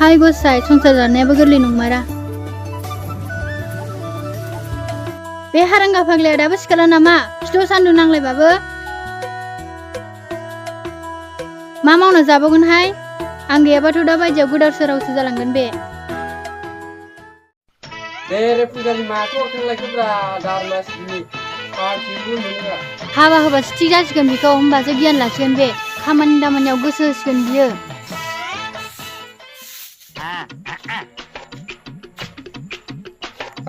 हाय गसाइ संसार जानायाबो गोरलै नंमारा बे हारांगा फाग्लाया दाबो सिखारा नामा खिथु सान्दुं नांलायबाबो मा मावना जाबावगोनहाय आं गैयाबाथ' दा बायदियाव गोदाव सोरावसो जालांगोन बे दे फुजानि माथो अरखांलायखोब्रा दारमासनि पार्टिबो मोनोब्रा हाबा होबासो थिग जासिगोन बेखौ होमबासो गियान लासिगोन बे खामानि दामानियाव गोसो होसिगोन बियो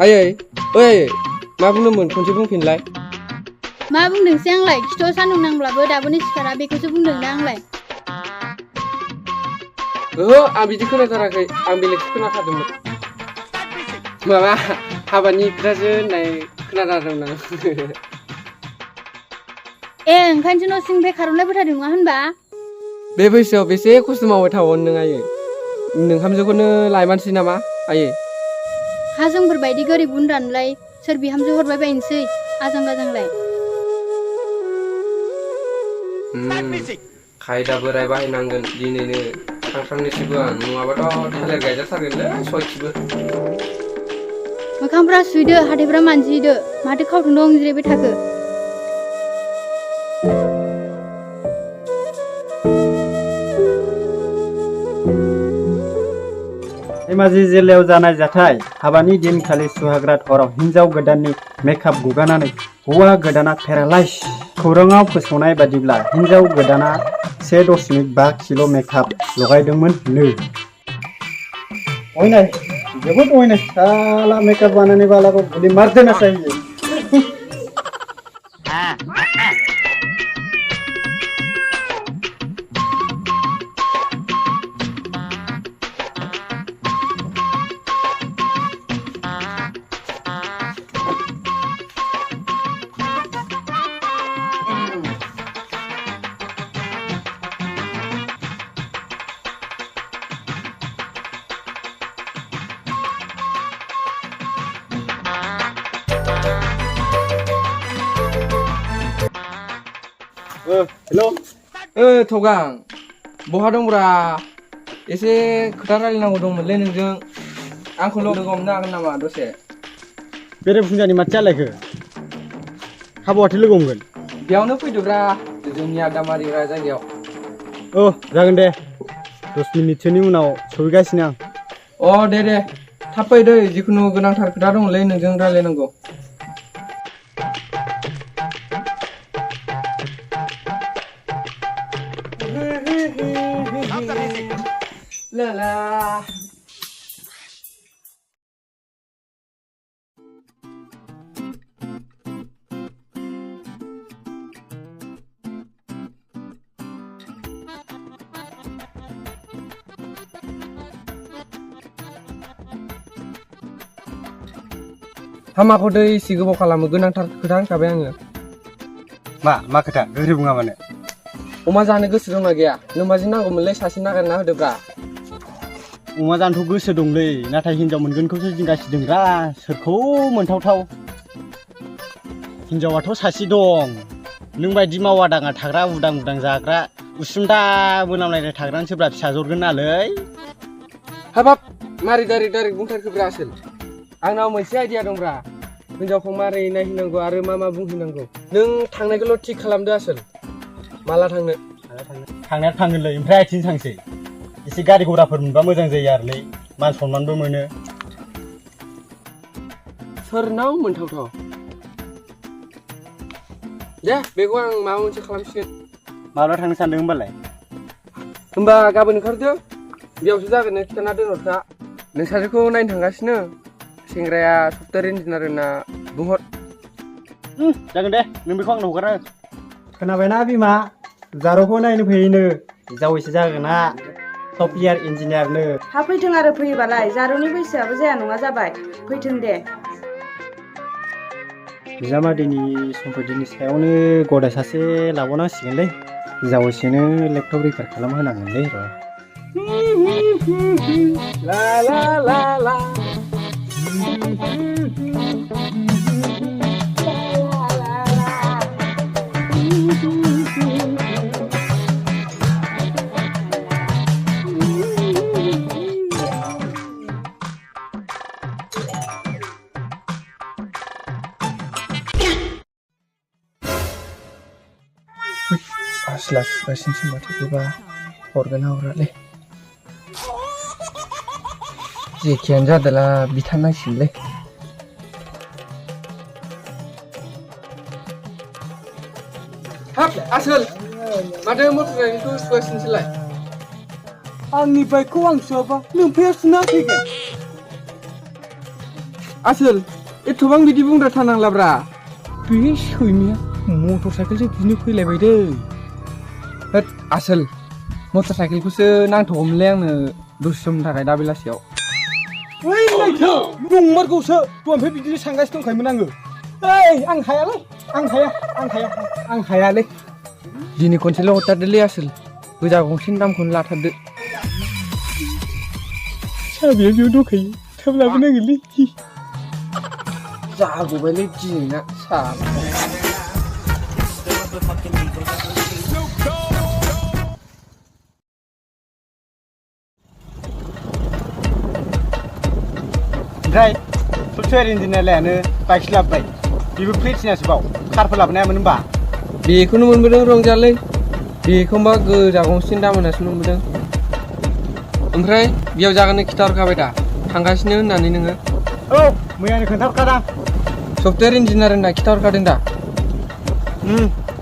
आयै ओइ मा बुंदोंमोन खनसे बुंफिनलाय मा बुंदोंसै आंलाय खिथुआव सान्दुं नांब्लाबो दाबोनो सिखारा बेखौसो बुंदों ना आंलाय ओहो आं बिदि खोनाथाराखै आं बेलेगसो खोनाथारदोंमोन माबा हाबानि खोथासो होननाय खोनाथारदोंमोन आं ओंखायनोसो न' सिंनिफ्राय खार'नायबो थादों नङा होनबा बे बैसोआव बेसे खस्थ' मावबाय थाबावनो नों आयै नोंहामजोखौनो लायमानसै नामा आयै हा जोंफोरबायदि गोरिब गुन्द्रानोलाय सोर बिहामजो हरबाय बायनोसै आजां गाजांलाय खायदा बोराय बाहायनांगोन दिनैनो थांथारनोसैबो आं नङाबाथ' थालिर गायजाथारगोनलै सयथिबो मोखांफ्रा सुइदो हाथायफ्रा मानजिदो माथो खावथुं दं जिरायबाय थाखो धेमाजि जिल्लायाव जानाय जाथाय हाबानि दिनखालि सुहागरात हराव हिन्जाव गोदाननि मेकआप गुगानानै हौवा गोदाना पेरालाइज खौराङाव फोसावनाय बादिब्ला हिन्जाव गोदाना 1.5 किल' मेकआप लगायदोंमोन नो अयनाय जोबोद अयनाय साला मेकआप बानायनाय बालाखौ गुलि मारदेना चाहिए हेलो थगां बहा दंब्रा एसे खोथा रायलायनांगौ दंमोनलै नोंजों आंखौ लोगो हमनो हागोन नामा दसे बेरे फुंजानि माथो जालायखो हाबायावथो लोगो हमगोन बेयावनो फैदोब्रा जोंनि आदामारिग्रा जायगायाव जागोन दे 10 मिनिटसोनि उनाव सहैगासिनो आं दे थाब फै दै जिखुनु गोनांथार खोथा दंलै नोंजों रायलायनांगौ लाला हामाखौ दै एसे गोबाव खालामो गोनांथार खोथा होनखाबाय आङो मा खोथा गोख्रै बुङा मानो अमा जानो गोसो दंना गैया नोंबाजि नांगौमोनलै सासे नागिरना होदोब्रा अमा जानोथ' गोसो दंलै नाथाय हिनजाव मोनगोनखौसो जिंगासिदोंब्रा सोरखौ मोनथावथाव हिनजावाथ' सासे दं नों बायदि मावा दाङा थाग्रा उदां जाग्रा उसुंदा मोनामलायनाय थाग्रानिसोब्रा फिसाजरगोन नालै हाबाब मारै दाइरेक्ट बुंथारखोब्रा आसोल आंनाव मोनसे आइडिया दंब्रा हिनजावखौ मारै नायहैनांगौ आरो मा बुंहैनांगौ नों थांनायखौल' थिग खालामदो आसोल माला थांनो थांनाया थांगोनलै ओमफ्राय आथिं थांसै एसे गारि घराफोर मोनबा मोजां जायो आरोलै मान सनमानबो मोनो सोरनाव मोनथावथाव दे बेखौ आं माबा मोनसे खालामसिगोन माब्ला थांनो सानदों होमबालाय होमबा गाबोन ओंखारदो बेयावसो जागोन नों खिथाना दोनहरखा नोंसाजोखौ नायनो थांगासिनो सेंग्राया सफ्टवेर इन्जिनियार होनना बुंहर जागोन दे नों बेखौ आंनो हगारना खोनाबायना बिमा जारौखौ नायनो फैयोनो जावैसो जागोना सफ्टवेर इन्जिनियारनो हा फैथों आरो फैयोबालाय जारौनि बैसोआबो जाया नङा जाबाय फैथों दे बिजामादैनि सम्पतिनि सायावनो गदाय सासे लाबावनांसिगोनलै जावैसोनो लेपटप रिपेयार खालामहोनांगोनलै र' ला ला ला ला आसला सुगासिनोसो माथो बेबा हरगोन ना हरालै जेखियानो जादोला बिथांनांसिगोनलै हाब आसोल माथो मटर साइकेलखौ सुगासिनोसोलाय आंनि बाइकखौ आं सुवाबा नोंफाया सुना फैगोन आसोल एथबां बिदि बुंद्रा थानांलाब्रा बे सैमाया मटर साइकेलजों बिनो फैलायबाय दै होद आसोल मटर साइकेलखौसो नांथ'गौमोनलै आंनो दसे समनि थाखाय दा बेलासियाव ओइ नायथो नंमारगौसो दहायनिफ्राय बिदिनो सानगासिनो दंखायोमोन आङो ओइ आं हायालै दिनै खनसेल' हरथारदोलै आसोल गोजा गंसेनि दामखौनो लाथारदो साबिया बेयाव दंखायो थाब लाबोनांगोनलै जागौबायलै दिनैना साला ओमफ्राय सफ्टवेयार इन्जिनियारलायानो बाइक लाबोबाय बेबो प्लेटिनासो बाव कारफोर लाबोनो हायामोन होनबा बेखौनो मोनबोदों रंजालै बेखौबा गोजा गंसेनि दाम होनासो मोनबोदों ओमफ्राय बेयाव जागोननो खिथाहरखाबाय दा थांगासिनो होननानै नोङो औ मैयानो खोन्थाहरखादां सफ्टवेयार इन्जिनियार होनना खिथाहरखादों दा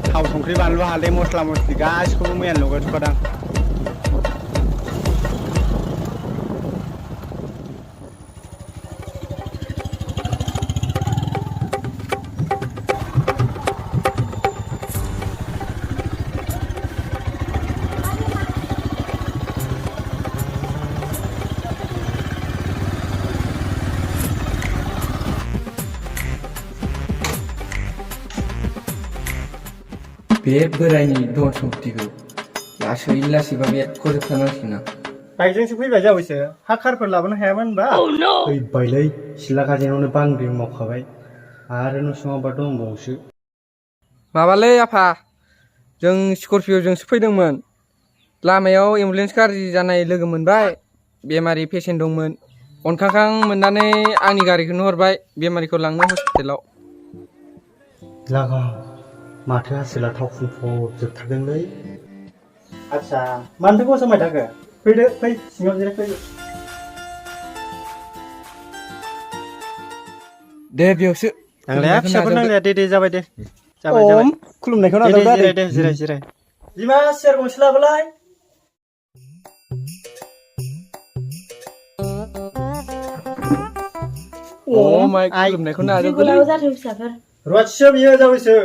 थाव संख्रि बानलु हालदै मस्ला मस्लि गासिखौबो मैयानो लगायजोबखादां बे बोरायनि धन सम्पतिखौ लासै लासैबाबो एरख'जोबथारनांसिगोन आं बाइकजोंसो फैबाय जावैसो हा कारफोर लाबोनो हायामोन होनबा फैबायलै सिला गाजेनावनो बांग्रिं मावखाबाय आरो न' सिङावबा दंबावोसो माबालै आफा जों स्करपिय'जोंसो फैदोंमोन लामायाव एम्बुलेन्स गाज्रि जानाय लोगो मोनबाय बेमारि पेसेन्ट दंमोन अनखांखां मोननानै आंनि गारिखौनो हरबाय बेमारिखौ लांनो हस्पिटालाव लागा माथो आसोला थाव फुनफबजोबथारदोंलै आदसा मानोथो गसंबाय थाखो फैदो फै सिङाव जिराय फैदो दे बेयावसो नांलाया फिसाफोर नांलाया दे जाबाय दे जाबाय खुलुमनायखौ नाजावदो दे जिराय बिमा सियार गंसे लाबोलाय माइ खुलुमनायखौ नाजावदोलै जाथों फिसाफोर रुवाथिसो बियो जावैसो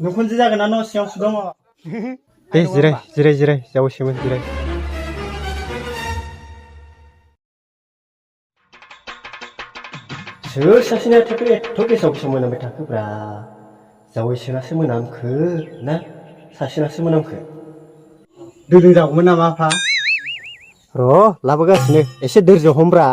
नखुनजो जागोन ना न' सिङावसो दङ दे जिराय जावैसोमोन जिराय सोर सासेना थेखौ एथ' गेसाव मोनामबाय थाखोब्रा जावैसोनासो मोनामखो ना सासेनासो मोनामखो दोलों जागौमोन नामा आफा र' लाबोगासिनो एसे धोर्ज हमब्रा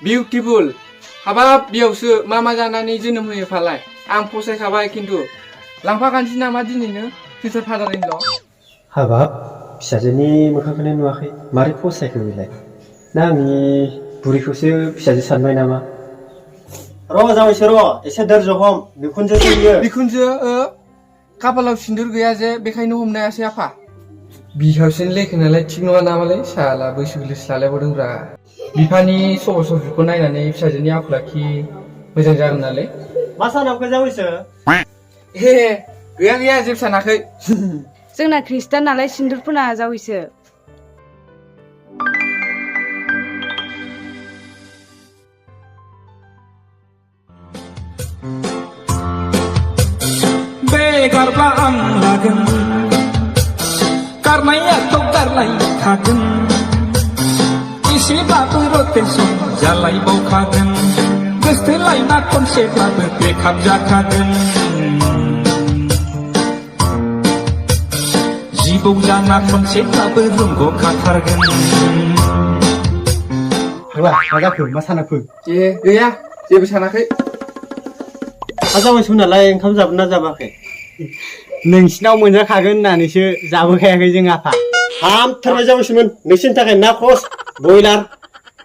बिउटिफुल हाबाब बेयावसो मा जानानै जोनोम होयो फालाय आं फसायखाबाय खिन्थु लांफाखानोसै नामा दिनैनो फिउचार फादारनिल' हाबाब फिसाजोनि मोखांखौनो नुवाखै मारै फसायखो बेलाय ना आंनि बुरैखौसो फिसाजो सानबाय नामा र' जावैसो र' एसे धोर्ज हम बिखुनजोसो बियो बिखुनजो खाफालाव सिन्दुर गैया जे बेखायनो हमनो हायासै आफा बिहावसिनि लेखोनालाय थिग नङा नामालै साला बैसो गोरलैसो लालायबावदोंब्रा बिफानि सबर सफ्रिखौ नायनानै फिसाजोनि आखल आखि मोजां जागोन नालाय मा सानावखो जावैसो गैया जेबो सानाखै जोंना ख्रिस्टान नालाय सिन्दुर फोना जावैसो गारब्ला आं लागोन गारनायाथ' गारलायखागोन एसेबाबो रटेसन जालायबावखागोन गोसथोलायना खनसेब्लाबो बेखाब जाखागोन जिबौ जाना खनसेब्लाबो रोंग'खाथारगोन फाग्ला मा जाखो मा सानाखो ए गैया जेबो सानाखै मा जाबायसो नालाय ओंखाम जाबोन ना जाबाखै नोंसिनाव मोनजाखागोन होननानैसो जाबोखायाखै जों आफा हामथारबाय जाबायसोमोन नोंसिनि थाखाय ना क्रस बयलार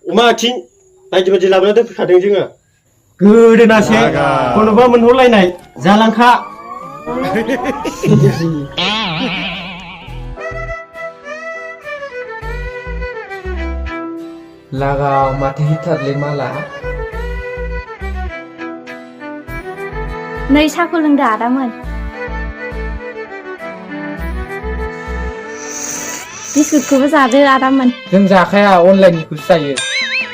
अमा आथिं बायदि बायदि लाबोना दोनफैखादों जोङो गोदोनासे खनोबा मोनहरलायनाय जालांखा लागाव माथो हिटारलै माला नै साहाखौ लोंदो आदामोन बिस्कुटखौबो जादो आदामोन जों जाखाया अनलाइननिखौसो जायो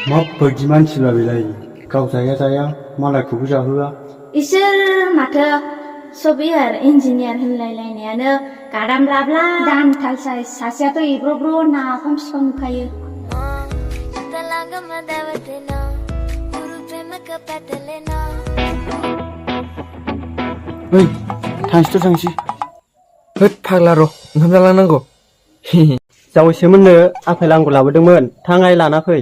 माबायदि मानसिब्ला बेलाय गाव जाया मालायखौबो जाहोआ इसोर माथो सफियार इन्जिनियार होनलायलायनायानो गादामब्लाब्ला दानथाल साइज सासेयाथ' इब्र'ब्र' नाफाम बिफां नुखायो ओइ थांसै होद फाग्ला र' ओंखाम जालांनांगौ जावैसोमोननो आफेल आंगुर लाबोदोंमोन थांआय लाना फै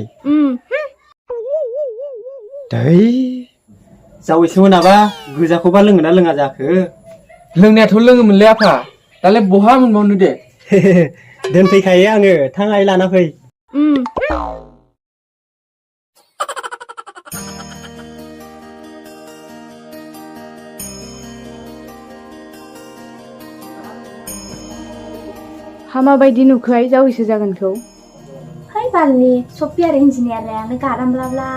दै जावैसोमोनाबा गोजाखौबा लोङोना लोङा जाखो लोंनायाथ' लोङोमोनलै आफा दालाय बहा मोनबावनो दे दोनफैखायो आङो थांआय लाना फै हामा बायदि नुखोहाय जावैसो जागोनखौ है बालनि सफियार इन्जिनियारलायानो गादामब्लाब्ला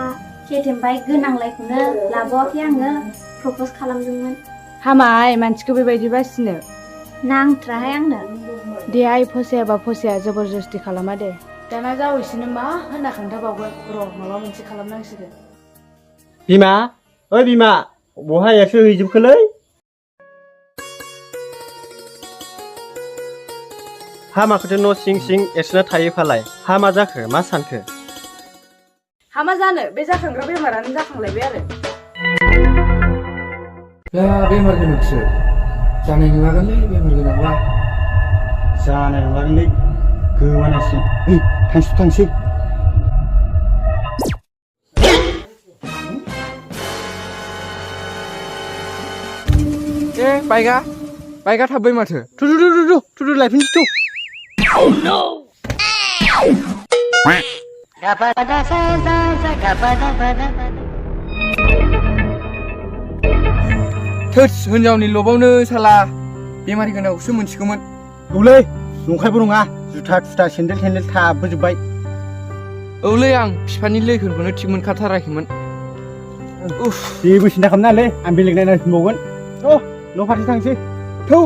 केटेमबाय गोनांलायखौनो लाबावाखै आङो प्रप'ज खालामदोंमोन हामाय मानसिखौ बेबायदि बासिनो नांथ्राहाय आंनो दे आइ फसायाबा फसाया जबरदस्ति खालामा दे दाना जावैसोनो मा होनना खोन्थाबावगोन र' माबा मोनसे खालामनांसिगोन बिमा ओइ बिमा बहा एक्स' हैजोबखोलै हामाखौथ' न' सिं सिं एरसोना थायो फालाय हामा जाखो मा सानखो हामा जानो बे जाखांग्रा बेमारानो जाखांलायबाय आरो बेमार गोनांसो जानाय नङागोनलै बेमार गोनांबा जानाय नङालै गोमानायसै थांसै ए बाइकआ थाबबाय माथो थुदु लायफिनसै थोस हिनजावनि लबावनो साला बेमारि गोनांखौसो मोनसिगौमोन औलै नंखायबो नङा जुथा थुथा सेन्देल थाबोजोब्बाय औलै आं बिफानि लैखोनखौनो थिग मोनखाथाराखैमोन जेबो सिन्था खालामनाङालै आं बेलेग नायनांसिनबावगोन न' फारसे थांसै थौ